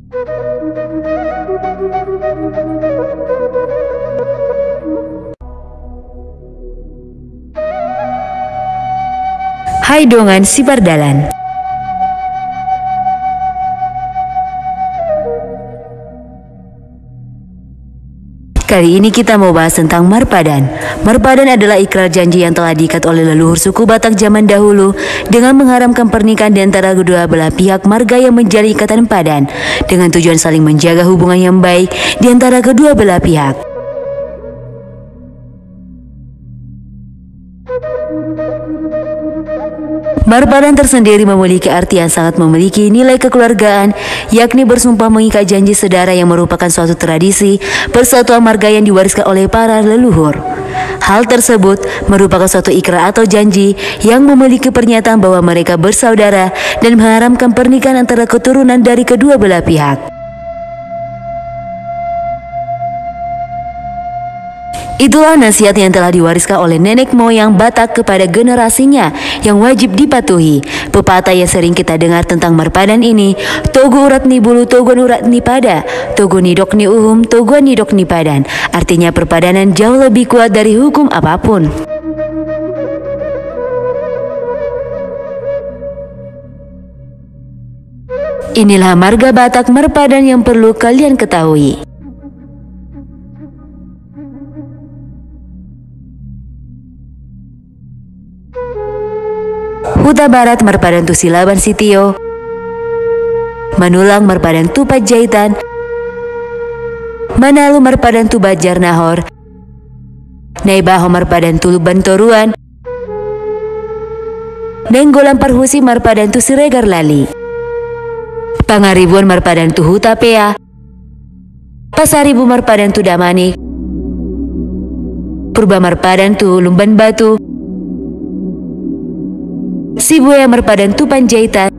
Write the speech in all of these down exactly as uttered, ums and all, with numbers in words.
Hai dongan sipardalan. Kali ini kita mau bahas tentang marpadan. Marpadan adalah ikrar janji yang telah diikat oleh leluhur suku Batak zaman dahulu dengan mengharamkan pernikahan di antara kedua belah pihak marga yang menjalin ikatan padan, dengan tujuan saling menjaga hubungan yang baik di antara kedua belah pihak. Marpadan tersendiri memiliki arti yang sangat memiliki nilai kekeluargaan, yakni bersumpah mengikat janji sedara yang merupakan suatu tradisi persatuan marga yang diwariskan oleh para leluhur. Hal tersebut merupakan suatu ikrar atau janji yang memiliki pernyataan bahwa mereka bersaudara dan mengharamkan pernikahan antara keturunan dari kedua belah pihak. Itulah nasihat yang telah diwariskan oleh nenek moyang Batak kepada generasinya yang wajib dipatuhi. Pepatah yang sering kita dengar tentang marpadan ini, "Togu urat ni bulu, toguan urat ni pada, togu nidok ni uhum, toguan nidok ni padan." Artinya, perpadanan jauh lebih kuat dari hukum apapun. Inilah marga Batak marpadan yang perlu kalian ketahui. Hutabarat marpadan tu Silaban Sitio. Manulang marpadan tu Panjaitan. Manalu marpadan tu Banjarnahor. Naibaho marpadan tu Lumban Toruan. Nainggolan Parhusip marpadan tu Siregar Lali. Pangaribuan marpadan tu Hutapea. Pasaribu marpadan tu Damanik. Purba marpadan tu Lumban Batu. Sibuea marpadan tu Panjaitan.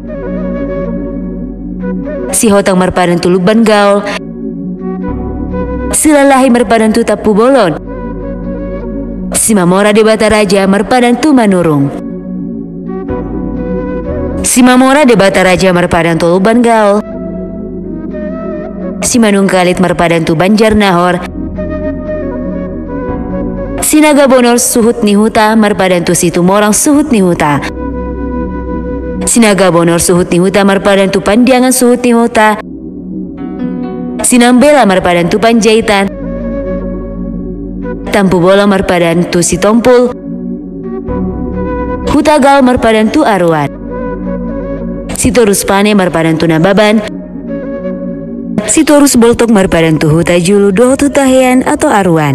Sihotang marpadan tu Lumban Gaol. Silalahi marpadan tu Tampubolon. Simamora Debata Raja marpadan tu Manurung. Simamora Debata Raja marpadan tu Lumban Gaol. Simanungkalit marpadan tu Banjarnahor. Sinaga Bonor Suhut ni Huta marpadan tu Situmorang Suhut ni Huta. Sinaga Bonor Suhut ni Huta marpadan tu Pandiangan Suhut ni Huta. Sinambela marpadan tu Panjaitan. Tampubolon marpadan tu Sitompul. Hutagaol marpadan tu Aruan. Sitorus Pane marpadan tu Nababan. Sitorus Boltok marpadan tu Hutajulu dohot Hutahean atau Aruan.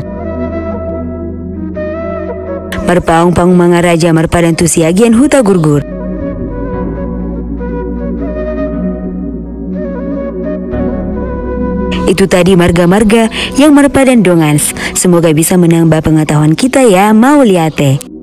Marpaung Paung Mangaraja marpadan tu Siagian Hutagurgur. Itu tadi marga-marga yang marpadan, dongans. Semoga bisa menambah pengetahuan kita ya, mauliate.